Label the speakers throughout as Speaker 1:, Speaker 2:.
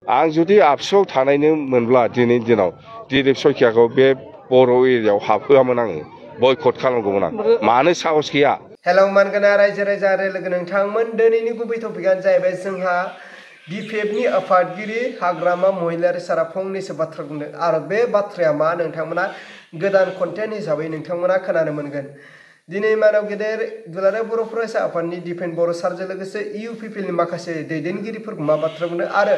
Speaker 1: आं जुदि आबसुआव थानायनो मोनब्ला दिनैनि दिनाव दिलीप सयखियाखौ बे बर' एरियायाव हाबहोआमोन आङो बयकट खालामगौमोन आं मानो साहस गैया।
Speaker 2: हेलौ मानगोना रायजो राजा आरो लोगो नोंथांमोन दिनैनि गुबै टपिकआनो जाहैबाय जोंहा बिपिएफनि आफादगिरि हाग्रामा महिलारि सारा फंनैसो बाथ्रा बुंदों आरो बे बाथ्राया मा नोंथांमोना गोदान कन्टेन्ट हिसाबै नोंथांमोना खोनानो मोनगोन। दिनै मानव गेदेर दुलाराय बर' फरायसा आफादनि दिपेन बर' सारजों लोगोसे इउपिपिएलनि माखासे दैदेनगिरिफोरखौ मा बाथ्रा बुंदों आरो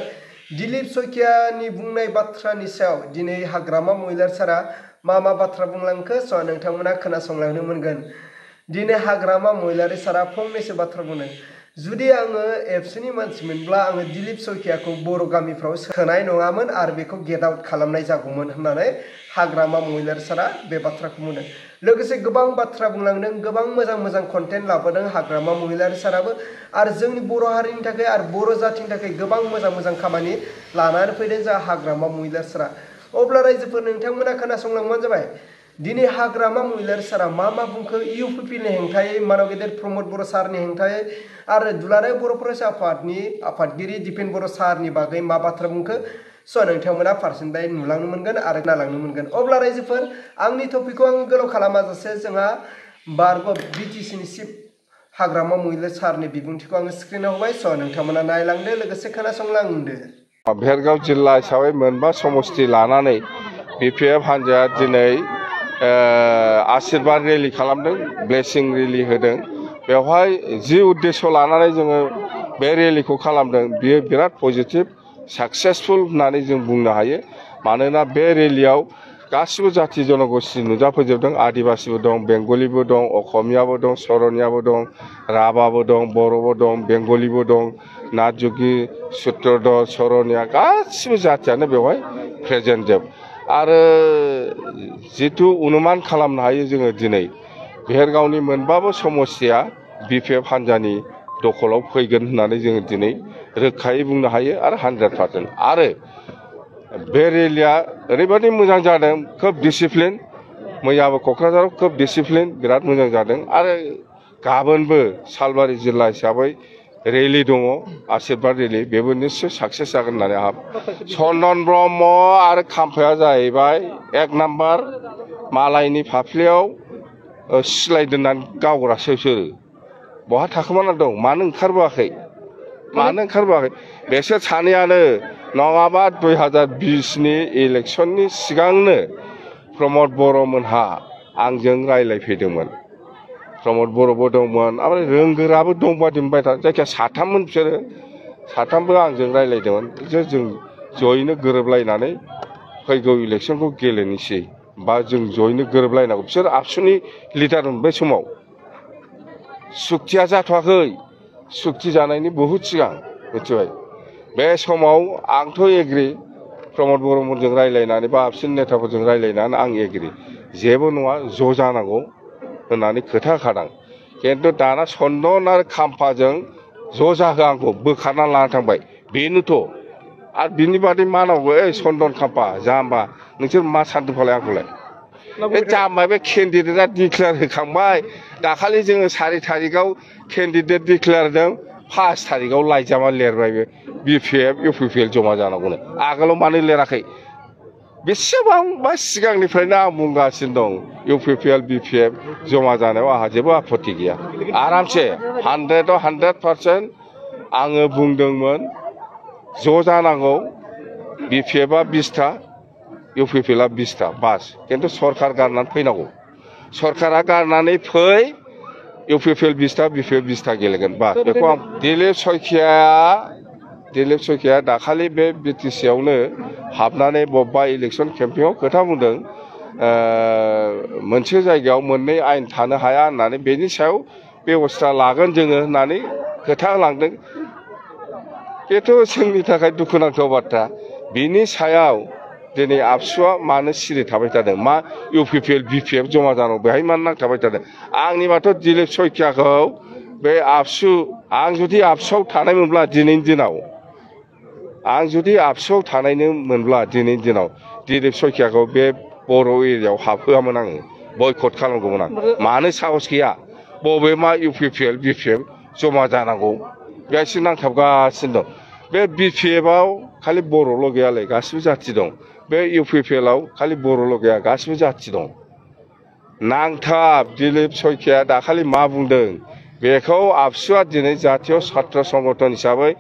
Speaker 2: दिलीप सयखियानि बुंनाय बाथ्रानि सायाव दिनै हाग्रामा महिलारि सारा मा बाथ्रा बुंलांखो स' नोंथांमोना खोनासंलांनो मोनगोन। दिनै हाग्रामा महिलारि सारा फंनैसो बाथ्रा बुंदों। जुदि आङो एबसुनि मानसिमोनब्ला आङो दिलीप सयखियाखौ बर' गामिफ्राव सोनाय नङामोन आरो बेखौ गेट आउट खालामनाय जागौमोन होननानै हाग्रामा महिलारि सारा बे बाथ्राखौ बुंदों। लोगोसे गोबां बाथ्रा बुंलांदों, गोबां मोजां कन्टेन्ट लाबोदों हाग्रामा महिलारि साराबो आरो जोंनि बर' हारिनि थाखाय आरो बर' जाथिनि थाखाय गोबां मोजां खामानि लानानै फैदों जा हाग्रामा महिलारि सारा। अब्ला रायजोफोर नोंथांमोना खोनासंलांबानो जाबाय। दिनै हाग्रामा महिलारि सारा मा बुंखो इउपिपिएलनि हेंथायै मानव गेदेर प्रमद बर' सारनि हेंथायै आरो दुलाराय बर' फरायसा आफादनि आफादगिरि दिपेन बर' सारनि बागै मा बाथ्रा बुंखो स' नोंथांमोना फारसेनिफ्राय नुलांनो मोनगोन आरो खोनालांनो मोनगोन। अब्ला रायजोफोर आंनि टपिकखौ आं गोलाव खालामाजासे जोंहा बारग' बिटिसिनि चिफ हाग्रामा महिलारि सारनि बिबुंथिखौ आङो स्क्रिनाव होबाय स' नोंथांमोना नायलांदो लोगोसे खोनासंलांदो।
Speaker 1: भेरगाव जिल्ला हिसाबै मोनबा समस्ति लानानै बिपिएफ हान्जाया दिनै आशीर्बाद रेलि खालामदों, ब्लेसिं रेलि होदों। बेवहाय जि उद्देश्य लानानै जोङो बे रेलिखौ खालामदों बियो बिराद पजिटिभ साक्सेसफुल होननानै जों बुंनो हायो। मानोना बे रेलियाव गासिबो जाथि जनगोष्ठी नुजाफैजोबदों। आदिबासिबो दं, बेंगलिबो दं, असमियाबो दं, सरनियाबो दं, राभाबो दं, बर'बो दं, बेंगलिबो दं, नाथजुगि, सुत्रधर, सरनिया गासिबो जाथियानो बेवहाय प्रेजेन्ट जोब। आरो जिथु अनुमान खालामनो हायो जोङो दिनै भेरगावनि मोनबाबो समस्तिया बिपिएफ हान्जानि दखलाव फैगोन होननानै जोङो दिनै रोखायै बुंनो हायो आरो 100%। आरो बे रेलिया ओरैबायदि मोजां जादों, खोब डिसिप्लिन। मैयाबो क'क्राझाराव खोब डिसिप्लिन बिराद मोजां जादों। आरो गाबोनबो सालबारि जिल्ला हिसाबै रेलि दङ, आशीर्बाद रेलि, बेबो निश्चय साक्सेस जागोन होननानै आंहा। चन्दन ब्रह्म आरो खाम्फाया जाहैबाय 1 नाम्बार मालायनि फाफ्लियाव सिलाय दोननानै गावग्रासो बिसोरो। बहा थाखोमाना दं, मानो ओंखारबोआखै? बेसोर सानैयानो नङाबा 2020नि इलेक्सननि सिगांनो प्रमद बर'मोनहा आंजों रायलायफैदोंमोन। प्रमद बर'बो दंमोन, ओमफ्राय रोंगोराबो दंबादि मोनबाय था। जायखिया साथाममोन बिसोरो, साथामबो आंजों रायलायदोंमोन। जों जयैनो गोरोबलायनानै फैगौ इलेक्सनखौ गेलेनोसै बा जों जयैनो गोरोबलायनांगौ। बिसोर आबसुनि लिडारमोन बै समाव। सुक्तिया जाथ'वाखै, सुक्ति जानायनि बहुद सिगां, मिथिबाय। बे समाव आंथ' एग्रि, प्रमद बर'मोनजों रायलायनानै बा आबसुनि नेताफोरजों रायलायनानै आं एग्रि, जेबो नङा ज' जानांगौ होननानै खोथा होखादों। खिन्थु दाना चन्दन आरो खाम्फाजों ज' जाहो आंखौ बोखारना लाना थांबाय। बेनोथ' आरो बिनि बादै मा नांगौ? चन्दन खाम्फा जाम्बा, नोंसोर मा सानदों फालाय आंखौलाय? बे जाम्बा बे केन्डिडेटआ डिक्लेयार होखांबाय। दाखालि जोङो 4 तारिखआव केन्डिडेट डिक्लेयार होदों, 5 तारिखआव लाइजामा लिरबाय बे बिपिएफ इउपिपिएल जमा जानांगौनो। आगोलाव मानो लिराखै? बेसेबांबा सिगांनिफ्रायनो आं बुंगासिनो दं इउपिपिएल बिपिएफ जमा जानायाव आंहा जेबो आपत्ति गैया। आरामसे 100आव 100% आङो बुंदोंमोन ज' जानांगौ। बिपिएफआ 20टा, इउपिपिएलआ 20टा बास। खिन्थु सरकार गारनानै फैनांगौ। सरकारा गारनानै फै, इउपिपिएल 20टा, बिपिएफ 20टा गेलेगोन बास। बेखौ आं दिलीप सयखिया दाखालि बे बिटिसिआवनो हाबनानै बबेबा इलेक्सन केम्पेइनाव खोथा बुंदों, मोनसे जायगायाव मोननै आयेन थानो हाया होननानै, बेनि सायाव बेबस्था लागोन जोङो होननानै खोथा होलांदों। बेथ' जोंनि थाखाय दुखुनांथाव बाथ्रा। बिनि सायाव दिनै आबसुआ मानो सिरि थाबाय थादों? मा इउपिपिएल बिपिएफ जमा जानांगौ बेहाय मानो नांथाबाय थादों? आंनिबाथ' दिलीप सयखियाखौ बे आबसु, आं जुदि आबसुआव थानायमोनब्ला दिनैनि दिनाव, दिलीप सयखियाखौ बे बर' एरियायाव हाबहोआमोन आङो बयकट खालामगौमोन आं। मानो साहस गैया? बबे मा इउपिपिएल बिपिएफ जमा जानांगौ बेहायसो नांथाबगासिनो दं। बे BPF-आव खालि बर'ल' गैयालै गासिबो जाथि दं बे UPPL-आव खालि बर'ल' गैया गासिबो जाथि दं नांथाब दिलीप सयखिया दाखालि मा बुंदों बेखौ आबसुआ दिनै जातीय छात्र संगठन हिसाबै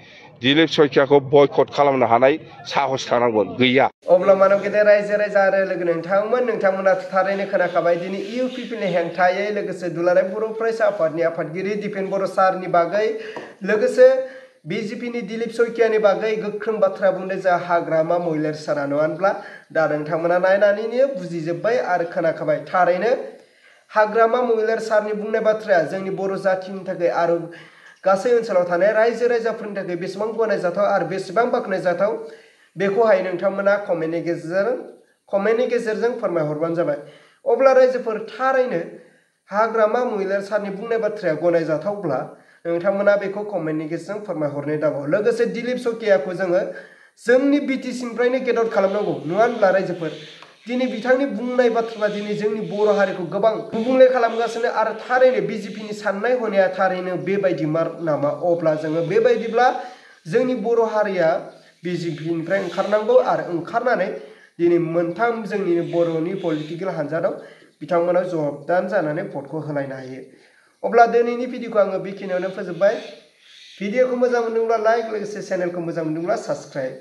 Speaker 1: दिलीप सयखियाखौ बयकट खालामनो हानाय साहस थानांगोन गैया
Speaker 2: अब्ला मानव गेदेर रायजो राजा आरो लोगो नोंथांमोना थारैनो खोनाखाबाय दिनै UPPनि हेंथायै लोगोसे दुलाराय बर' फरायसा आफादनि आफादगिरि दिपेन बर' सारनि बागै लोगोसे BJPनि दिलीप सयखियानि बागै गोख्रों बाथ्रा बुंदों जा हाग्रामा महिलार सारा नङा होनब्ला दा नोंथांमोना नायनानैनो बुजिजोब्बाय आरो खोनाखाबाय थारैनो हाग्रामा महिलार सारनि बुंनाय बाथ्राया जोंनि बर' जाथिनि थाखाय आरो गासै ओनसोलाव थानाय रायजो राजाफोरनि थाखाय बेसेबां गनायजाथाव आरो बेसेबां बाख्नायजाथाव बेखौहाय नोंथांमोना कमेन्टनि गेजेरजों फोरमायहरबानो जाबाय अब्ला रायजोफोर थारैनो हाग्रामा महिलार सारनि बुंनाय बाथ्राया गनायजाथावब्ला नोंथांमोना बेखौ कमेन्टनि गेजेरजों फोरमायहरनो दाबाव लोगोसे दिलीप सयखियाखौ जोङो जोंनि BTC-निफ्रायनो गेट आउट खालामनांगौ नङा होनब्ला रायजोफोर दिनै बिथांनि बुंनाय बाथ्राया दिनै जोंनि बर' हारिखौ गोबां गुबुंले खालामगासिनो आरो थारैनो BJPनि साननाय हनाया थारैनो बेबायदि नामा अब्ला जोङो बेबायदिब्ला जोंनि बर' हारिया BJPनिफ्राय ओंखारनांगौ आरो ओंखारनानै दिनै मोनथाम जोंनि बर'नि पलिटिकेल हान्जा दं बिथांमोना जबाबदार जानानै भटखौ होलायनो हायो अब्ला दिनैनि भिडिअखौ आङो बेखिनियावनो फोजोबबाय भिडिअखौ मोजां मोनदोंब्ला लाइक लोगोसे चेनेलखौ मोजां मोनदोंब्ला साबस्क्राइब